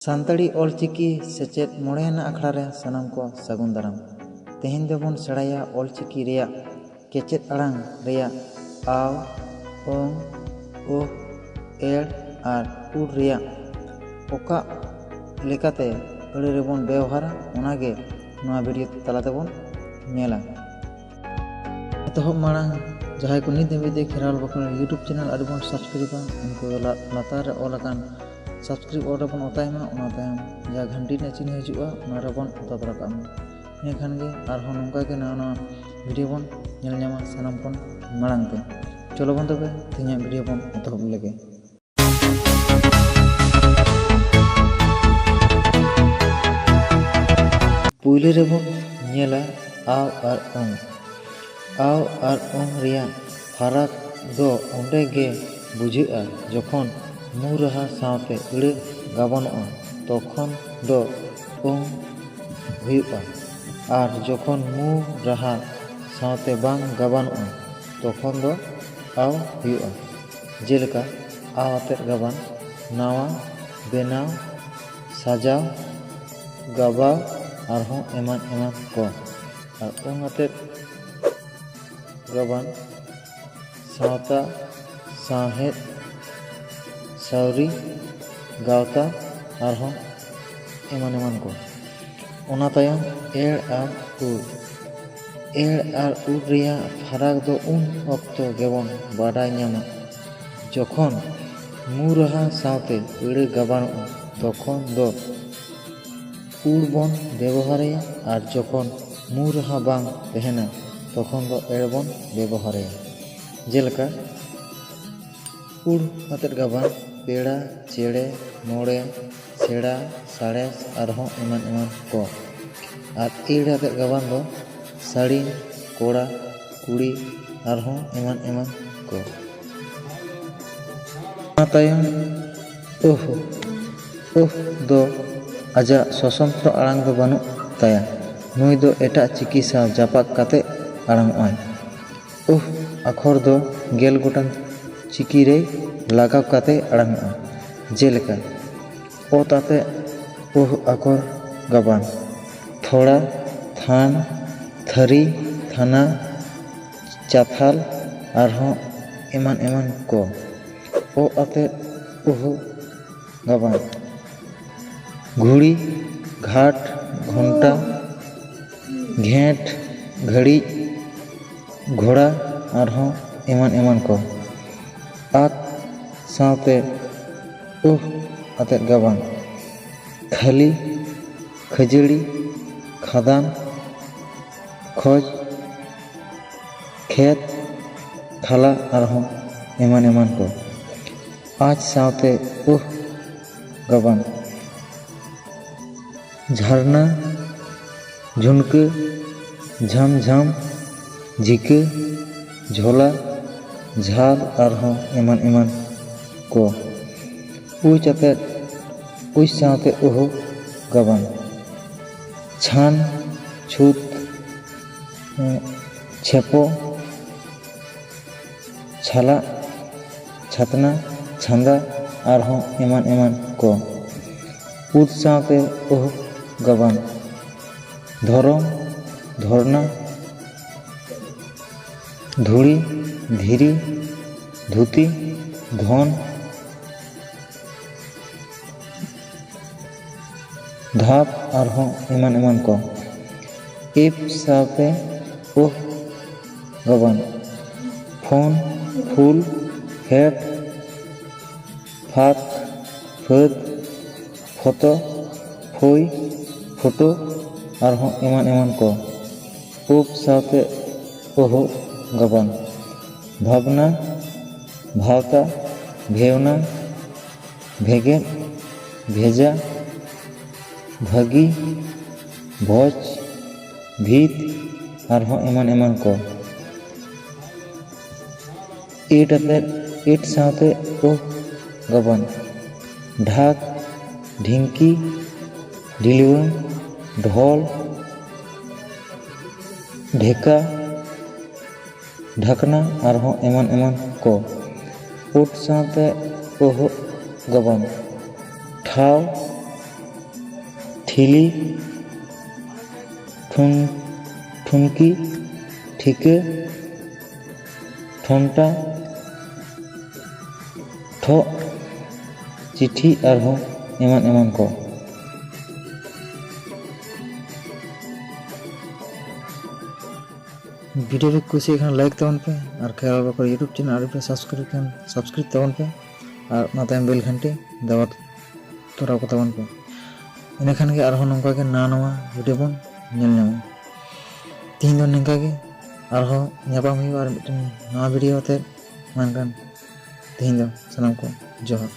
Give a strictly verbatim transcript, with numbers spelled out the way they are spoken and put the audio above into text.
ᱥᱟᱱᱛᱟᱲᱤ ᱚᱞᱪᱤᱠᱤ ᱥᱮᱪᱮᱫ ᱢᱚᱬᱮᱭᱟᱱᱟᱜ ᱟᱠᱷᱲᱟ ᱨᱮ ᱥᱟᱱᱟᱢ ᱠᱚ ᱥᱟᱹᱜᱩᱱ ᱫᱟᱨᱟᱢ᱾ ᱛᱮᱦᱮᱧ ᱫᱚᱵᱚᱱ ᱥᱮᱬᱟᱭᱟ ᱚᱞᱪᱤᱠᱤ ᱨᱮᱭᱟᱜ ᱠᱮᱪᱮᱫ ᱟᱲᱟᱝ ᱨᱮᱭᱟᱜ ᱟᱣ, ᱚᱝ, ᱳᱦ, ᱮᱲ ᱟᱨ ᱩᱲ ᱨᱮᱭᱟᱜ ᱚᱠᱟ ᱞᱮᱠᱟᱛᱮ ᱟᱹᱲᱟᱹ ᱨᱮᱵᱚᱱ ᱵᱮᱣᱦᱟᱨᱟ, ᱚᱱᱟᱜᱮ ᱱᱚᱣᱟ ᱵᱷᱤᱰᱤᱭᱳ ᱛᱟᱞᱟ ᱛᱮᱵᱚᱱ ᱧᱮᱞᱟ᱾ ᱮᱛᱚᱦᱚᱵ ᱢᱟᱲᱟᱝ ᱡᱟᱦᱟᱸᱭ ᱠᱚ ᱱᱤᱛ ᱫᱷᱟᱹᱵᱤᱡ ᱛᱮ ᱠᱷᱮᱨᱣᱟᱞ ᱵᱟᱸᱠᱩᱲᱟ YouTube ᱪᱮᱱᱮᱞ ᱟᱹᱣᱨᱤ ᱵᱚᱱ ᱥᱟᱵᱥᱠᱨᱟᱭᱤᱵᱟ, ᱩᱱᱠᱩ ᱫᱚ ᱞᱟ-, ᱞᱟᱛᱟᱨ ᱨᱮ ᱚᱞ ᱟᱠᱟᱱ ᱥᱟᱵᱥᱠᱨᱟᱭᱤᱵ ᱚᱞ ᱨᱮᱵᱚᱱ ᱚᱛᱟᱭ ᱢᱟ᱾ ᱚᱱᱟ ᱛᱟᱭᱚᱢ ᱡᱟᱦᱟᱸ ᱜᱷᱟᱱᱴᱤ ᱨᱮᱱᱟᱜ ᱪᱤᱱᱦᱟᱹ ᱦᱤᱡᱩᱜᱼᱟ, ᱚᱱᱟ ᱨᱮᱵᱚᱱ ᱚᱛᱟ ᱛᱚᱨᱟ ᱠᱟᱜ ᱢᱟ᱾ ᱤᱱᱟᱹᱠᱷᱟᱱ ᱜᱮ ᱟᱨᱦᱚᱸ ᱱᱚᱝᱠᱟ ᱜᱮ ᱱᱟᱣᱟ ᱱᱟᱣᱟ ᱵᱷᱤᱰᱤᱭᱳ ᱵᱚᱱ ᱧᱮᱞ ᱧᱟᱢᱟ ᱥᱟᱱᱟᱢ ᱠᱷᱚᱱ ᱢᱟᱲᱟᱝ ᱛᱮ᱾ ᱪᱚᱞᱚ ᱵᱚᱱ ᱛᱚᱵᱮ ᱛᱮᱦᱮᱧᱟᱜ ᱵᱷᱤᱰᱤᱭᱳ ᱵᱚᱱ ᱮᱛᱚᱦᱚᱵ ᱞᱮᱜᱮ᱾ ᱯᱩᱭᱞᱩ ᱨᱮᱵᱚᱱ ᱧᱮᱞᱟ ᱟᱣ ᱟᱨ ᱚᱝ᱾ ᱟᱣ ᱟᱨ ᱚᱝ ᱨᱮᱭᱟᱜ ᱯᱷᱟᱨᱟᱠ ᱫᱚ ᱚᱸᱰᱮ ᱜᱮ ᱵᱩᱡᱷᱟᱹᱜᱼᱟ, ᱡᱚᱠᱷᱚᱱ ᱢᱩ ᱨᱟᱦᱟ ᱥᱟᱶᱛᱮ ᱟᱹᱲᱟᱹ ᱜᱟᱵᱟᱱᱚᱜᱼᱟ, ᱛᱚᱠᱷᱚᱱ ᱫᱚ ᱚᱝ ᱦᱩᱭᱩᱜᱼᱟ, ᱟᱨ ᱡᱚᱠᱷᱚᱱ ᱢᱩ ᱨᱟᱦᱟ ᱥᱟᱶᱛᱮ ᱵᱟᱝ ᱜᱟᱵᱟᱱᱚᱜᱼᱟ, ᱛᱚᱠᱷᱚᱱ ᱫᱚ ᱟᱣ ᱦᱩᱭᱩᱜᱼᱟ᱾ ᱡᱮᱞᱮᱠᱟ, ᱟᱣ ᱟᱛᱮᱫ ᱜᱟᱵᱟᱱ, ᱱᱟᱣᱟ, ᱵᱮᱱᱟᱣ, ᱥᱟᱡᱟᱣ, ᱜᱟᱵᱟᱣ, ᱟᱨᱦᱚᱸ ᱮᱢᱟᱱ ᱮᱢᱟᱱ ᱠᱚ᱾ ᱟᱨ ᱚᱝ ᱟᱛᱮᱫ ᱜᱟᱵᱟᱱ, ᱥᱟᱶᱛᱟ, ᱥᱟᱶᱦᱮᱫ, ᱥᱟᱹᱣᱨᱤ, ᱜᱟᱶᱛᱟ, ᱟᱨᱦᱚᱸ ᱮᱢᱟᱱ ᱮᱢᱟᱱ ᱠᱚ᱾ ᱚᱱᱟ ᱛᱟᱭᱚᱢ ᱮᱲ ᱟᱨ ᱩᱲ᱾ ᱮᱲ ᱟᱨ ᱩᱲ ᱨᱮᱭᱟᱜ ᱯᱷᱟᱨᱟᱠ ᱫᱚ ᱩᱱ ᱚᱠᱛᱚ ᱜᱮᱵᱚᱱ ᱵᱟᱰᱟᱭ ᱧᱟᱢᱟ, ᱡᱚᱠᱷᱚᱱ ᱢᱩ ᱨᱟᱦᱟ ᱥᱟᱶᱛᱮ ᱟᱹᱲᱟᱹ ᱜᱟᱵᱟᱱᱚᱜᱼᱟ, ᱛᱚᱠᱷᱚᱱ ᱫᱚ ᱩᱲ ᱵᱚᱱ ᱵᱮᱵᱚᱦᱟᱨᱮᱭᱟ, ᱟᱨ ᱡᱚᱠᱷᱚᱱ ᱢᱩ ᱨᱟᱦᱟ ᱵᱟᱝ ᱛᱟᱦᱮᱱᱟ, ᱛᱚᱠᱷᱚᱱ ᱫᱚ ᱮᱲ ᱵᱚᱱ ᱵᱮᱵᱚᱦᱟᱨᱮᱭᱟ᱾ ᱡᱮᱞᱮᱠᱟ, ᱩᱲ ᱟᱛᱮᱫ ᱜᱟᱵᱟᱱ, ᱯᱮᱲᱟ, ᱪᱮᱬᱮ, ᱢᱚᱬᱮ, ᱥᱮᱬᱟ, ᱥᱟᱬᱮᱥ, ᱟᱨᱦᱚᱸ ᱮᱢᱟᱱ ᱮᱢᱟᱱ ᱠᱚ᱾ ᱟᱨ ᱮᱲ ᱟᱛᱮᱫ ᱜᱟᱵᱟᱱ ᱫᱚ ᱥᱟᱹᱲᱤᱢ, ᱠᱚᱲᱟ, ᱠᱩᱲᱤ, ᱟᱨᱦᱚᱸ ᱮᱢᱟᱱ ᱮᱢᱟᱱ ᱠᱚ᱾ ᱚᱱᱟ ᱛᱟᱭᱚᱢ ᱳᱦ᱾ ᱳᱦ ᱫᱚ ᱟᱡᱟᱜ ᱥᱚᱥᱚᱱᱛᱨᱚ ᱟᱲᱟᱝ ᱫᱚ ᱵᱟᱹᱱᱩᱜ ᱛᱟᱭᱟ᱾ ᱱᱩᱭ ᱫᱚ ᱮᱴᱟᱜ ᱪᱤᱠᱤ ᱥᱟᱶ ᱡᱟᱯᱟᱜ ᱠᱟᱛᱮ ᱟᱲᱟᱝᱚᱜᱼᱟᱭ᱾ ᱳᱦ ᱟᱠᱷᱚᱨ ᱫᱚ ᱜᱮᱞ ᱜᱚᱴᱟᱝ ᱪᱤᱠᱤ ᱨᱮ ᱞᱟᱜᱟᱣ ᱠᱟᱛᱮ ᱟᱲᱟᱝᱚᱜᱼᱟ᱾ ᱡᱮᱞᱮᱠᱟ, ᱚᱛ ᱟᱛᱮ ᱩᱦ ᱟᱠᱚᱨ ᱜᱟᱵᱟᱱ᱾ ᱛᱷᱚᱲᱟ, ᱛᱷᱟᱱ, ᱛᱷᱟᱹᱨᱤ, ᱛᱷᱟᱱᱟ, ᱪᱟᱛᱷᱟᱞ, ᱟᱨᱦᱚᱸ ᱮᱢᱟᱱ ᱮᱢᱟᱱ ᱠᱚ᱾ ᱚ ᱟᱛᱮ ᱩᱦ ᱜᱟᱵᱟᱱ᱾ ᱜᱷᱩᱲᱤ, ᱜᱷᱟᱴ, ᱜᱷᱚᱱᱴᱟ, ᱜᱷᱮᱸᱴ, ᱜᱷᱟᱹᱲᱤᱡ, ᱜᱷᱚᱲᱟ, ᱟᱨᱦᱚᱸ ᱮᱢᱟᱱ ᱮᱢᱟᱱ ᱠᱚ᱾ ᱟᱛ ᱥᱟᱶᱛᱮ ᱩᱦ ᱟᱛᱮᱫ ᱜᱟᱵᱟᱱ᱾ ᱠᱷᱟᱹᱞᱤ, ᱠᱷᱟᱹᱡᱟᱹᱲᱤ, ᱠᱷᱟᱫᱟᱱ, ᱠᱷᱚᱡᱽ, ᱠᱷᱮᱛ, ᱠᱷᱟᱞᱟ, ᱟᱨᱦᱚᱸ ᱮᱢᱟᱱ ᱮᱢᱟᱱ ᱠᱚ᱾ ᱟᱸᱪ ᱥᱟᱶᱛᱮ ᱩᱦ ᱜᱟᱵᱟᱱ᱾ ᱡᱷᱟᱨᱱᱟ, ᱡᱷᱩᱱᱠᱟᱹ, ᱡᱷᱟᱢ ᱡᱷᱟᱢ, ᱡᱷᱤᱠᱟᱹ, ᱡᱷᱚᱞᱟ, ᱡᱷᱟᱞ, ᱟᱨᱦᱚᱸ ᱮᱢᱟᱱ ᱮᱢᱟᱱ ᱠᱚ᱾ ᱩᱪ ᱟᱛᱮᱫ, ᱩᱪ ᱥᱟᱶᱛᱮ ᱩᱦᱩ ᱜᱟᱵᱟᱱ᱾ ᱪᱷᱟᱱ, ᱪᱷᱩᱛ, ᱪᱷᱮᱯᱚ, ᱪᱷᱟᱞᱟᱜ, ᱪᱷᱟᱛᱱᱟ, ᱪᱷᱟᱸᱫᱟ, ᱟᱨᱦᱚᱸ ᱮᱢᱟᱱ ᱮᱢᱟᱱ ᱠᱚ᱾ ᱩᱫ ᱥᱟᱶᱛᱮ ᱩᱦᱩ ᱜᱟᱵᱟᱱ᱾ ᱫᱷᱚᱨᱚᱢ, ᱫᱷᱚᱨᱱᱟ, ᱫᱷᱩᱲᱤ, ᱫᱷᱤᱨᱤ, ᱫᱷᱩᱛᱤ, ᱫᱷᱚᱱ, ᱫᱷᱟᱯ, ᱟᱨᱦᱚᱸ ᱮᱢᱟᱱ ᱮᱢᱟᱱ ᱠᱚ᱾ ᱤᱯ ᱥᱟᱶᱛᱮ ᱩᱦ ᱜᱟᱵᱟᱱ᱾ ᱯᱷᱳᱱ, ᱯᱷᱩᱞ, ᱯᱷᱮᱰ, ᱯᱷᱟᱠ, ᱯᱷᱟᱹᱫ, ᱯᱷᱚᱛᱚ, ᱯᱷᱩᱭ, ᱯᱷᱳᱴᱳ, ᱟᱨᱦᱚᱸ ᱮᱢᱟᱱ ᱮᱢᱟᱱ ᱠᱚ᱾ ᱩᱯ ᱥᱟᱶᱛᱮ ᱩᱦᱩ ᱜᱟᱵᱟᱱ᱾ ᱵᱷᱟᱵᱽᱱᱟ, ᱵᱷᱟᱣᱛᱟ, ᱵᱷᱮᱣᱱᱟ, ᱵᱷᱮᱜᱮᱫ, ᱵᱷᱮᱡᱟ, ᱵᱷᱟᱹᱜᱤ, ᱵᱷᱚᱡᱽ, ᱵᱷᱤᱛ, ᱟᱨᱦᱚᱸ ᱮᱢᱟᱱ ᱮᱢᱟᱱ ᱠᱚ᱾ ᱤᱴ ᱟᱛᱮᱫ, ᱤᱴ ᱥᱟᱶᱛᱮ ᱩᱦ ᱜᱟᱵᱟᱱ᱾ ᱰᱷᱟᱠ, ᱰᱷᱤᱝᱠᱤ, ᱰᱷᱤᱞᱣᱟᱹᱝ, ᱰᱷᱚᱞ, ᱰᱷᱮᱠᱟ, ᱰᱷᱟᱠᱱᱟ, ᱟᱨᱦᱚᱸ ᱮᱢᱟᱱ ᱮᱢᱟᱱ ᱠᱚ᱾ ᱩᱴ ᱥᱟᱶᱛᱮ ᱩᱦ ᱜᱟᱵᱟᱱ᱾ ᱴᱷᱟᱣ, ᱴᱷᱤᱞᱤ, ᱴᱷᱩᱱ ᱴᱷᱩᱱᱠᱤ, ᱴᱷᱤᱠᱟᱹ, ᱴᱷᱚᱱᱴᱟ, ᱴᱷᱚᱜ, ᱪᱤᱴᱷᱤ ᱟᱨᱦᱚᱸ ᱮᱢᱟᱱ ᱮᱢᱟᱱ ᱠᱚ᱾ ᱵᱷᱤᱰᱤᱭᱳ ᱯᱮ ᱠᱩᱥᱤᱭᱟᱜ ᱠᱷᱟᱱ ᱞᱟᱭᱤᱠ ᱛᱟᱵᱚᱱ ᱯᱮ, ᱟᱨ ᱠᱷᱮᱨᱣᱟᱞ ᱵᱟᱸᱠᱩᱲᱟ YouTube ᱪᱮᱱᱮᱞ ᱟᱹᱣᱨᱤ ᱯᱮ ᱥᱟᱵᱥᱠᱨᱟᱭᱤᱵ ᱠᱷᱟᱱ ᱥᱟᱵᱥᱠᱨᱟᱭᱤᱵ ᱛᱟᱵᱚᱱ ᱯᱮ, ᱟᱨ ᱚᱱᱟ ᱛᱟᱭᱚᱢ ᱵᱮᱞ ᱜᱷᱟᱱᱴᱤ ᱫᱟᱵᱟᱣ ᱛᱚᱨᱟᱣ ᱠᱚ ᱛᱟᱵᱚᱱ ᱯᱮ᱾ ᱤᱱᱟᱹᱠᱷᱟᱱ ᱜᱮ ᱟᱨᱦᱚᱸ ᱱᱚᱝᱠᱟ ᱜᱮ ᱱᱟᱣᱟ ᱱᱟᱣᱟ ᱵᱷᱤᱰᱤᱭᱳ ᱵᱚᱱ ᱧᱮᱞ ᱧᱟᱢᱟ᱾ ᱛᱤᱦᱤᱧ ᱫᱚ ᱱᱤᱝᱠᱟ ᱜᱮ, ᱟᱨᱦᱚᱸ ᱧᱟᱯᱟᱢ ᱦᱩᱭᱩᱜᱼᱟ ᱟᱨ ᱢᱤᱫᱴᱮᱱ ᱱᱟᱣᱟ ᱵᱷᱤᱰᱤᱭᱳ ᱟᱛᱮ᱾ ᱢᱮᱱᱠᱷᱟᱱ ᱛᱤᱦᱤᱧ ᱫᱚ ᱥᱟᱱᱟᱢ ᱠᱚ ᱡᱚᱦᱟᱨ᱾